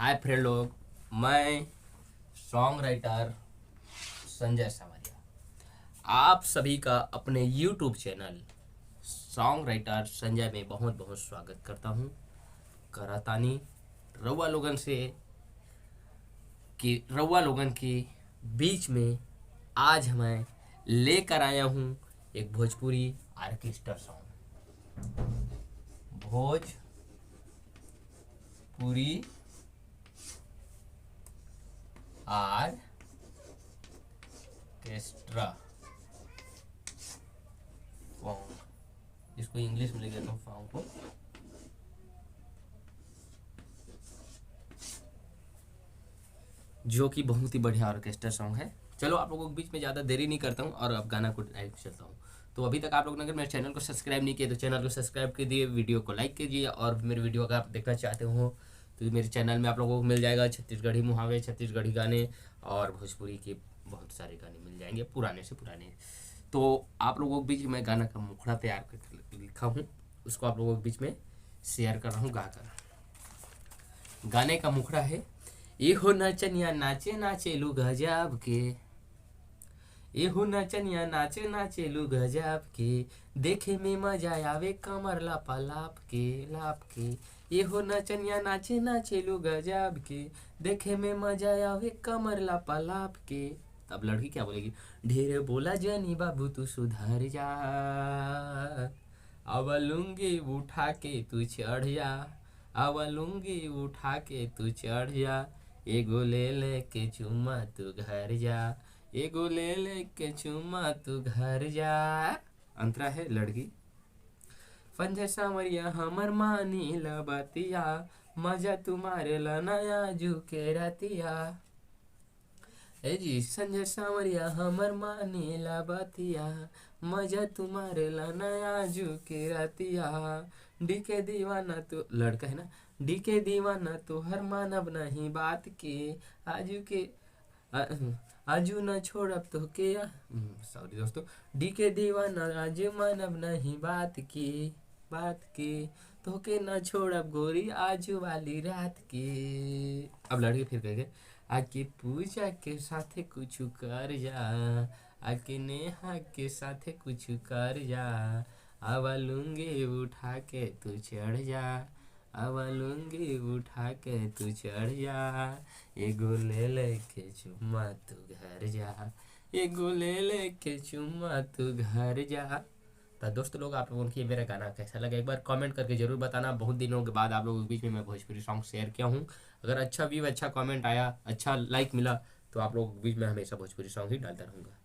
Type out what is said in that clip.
Hi friend लोग, मैं song writer Sanjay सावरिया आप सभी का अपने YouTube channel song writer Sanjay में बहुत बहुत स्वागत करता हूं। करातानी रउआ लोगन से कि रउआ लोगन के बीच में आज मैं लेकर आया हूं एक Bhojpuri orchestra song, Bhojpuri orchestra song, इसको इंग्लिश में लिख देता हूँ सॉन्ग को। जो कि बहुत ही बढ़िया ऑर्केस्ट्रा सॉन्ग है। चलो आप लोगों के बीच में ज़्यादा देरी नहीं करता हूँ और अब गाना को डायरेक्ट चलता हूँ। तो अभी तक आप लोगों ने अगर मेरे चैनल को सब्सक्राइब नहीं किया तो चैनल को सब्सक्राइब कीजिए, वीडियो को लाइक कीजिए और मेरे वीडियो अगर आप देखना चाहते हो तो मेरे चैनल में आप लोगों को मिल जाएगा छत्तीसगढ़ी मुहावरे, छत्तीसगढ़ी गाने और भोजपुरी के बहुत सारे गाने मिल जाएंगे, पुराने से पुराने। तो आप लोगों के बीच मैं गाना का मुखड़ा तैयार कर लिखा हूँ, उसको आप लोगों के बीच में शेयर कर रहा हूँ गाकर। गाने का मुखड़ा है, एहो नचनिया नाचे नाचे लू गजब के, एहो नचनिया नाचे नाचे लू गजब के, देखे में मजा आवे कमर लापा लाप के लाप के, एहो नचनिया नाचे नाचे लू गजब के, देखे में मजा आवे कमर लापा लाप के। तब लड़की क्या बोलेगी, ढेर बोला जनी बाबू तू सुधर जा, अब लुंगी उठा के तू चढ़ जा, अब लुंगी उठा के तू चढ़ जा, एगो ले ले के चुम्मा तू घर जा, एगो ले ले के चुम्मा तू घर जा। अंतरा है लड़की, संजय सावरिया हमर मानी लबतिया, मजा तुम्हारे ला नया झुके रतिया। ए जी संजय सावरिया हमर मानी लबतिया, मजा तुम्हारे ला नया झुके रतिया, डीके दीवाना तू, लड़का है ना, डीके दीवाना तू हर मानव नहीं बात के, आजू के आजू न छोड़ अब तो के, सॉरी दोस्तों, डीके दीवाना आज मानव नहीं बात की बात की, तो के न छोड़ अब गोरी आजू वाली रात की। अब लड़के फिर कहेंगे, आके पूजा के साथे कुछ कर जा, आके नेहा के साथे कुछ कर जा, आवा लुंगी उठा के तू चढ़ जा, आवा लुंगी उठा के तू चढ़ जा, एगो ले ले के चुम्मा तू घर जा, एगो ले ले के चुम्मा तू घर जा। तो दोस्त लोग, आप लोगों की मेरा गाना कैसा लगा एक बार कमेंट करके ज़रूर बताना। बहुत दिनों के बाद आप लोगों के बीच में मैं भोजपुरी सॉन्ग शेयर किया हूँ। अगर अच्छा व्यू, अच्छा कमेंट आया, अच्छा लाइक मिला तो आप लोगों के बीच में हमेशा भोजपुरी सॉन्ग ही डालता रहूँगा।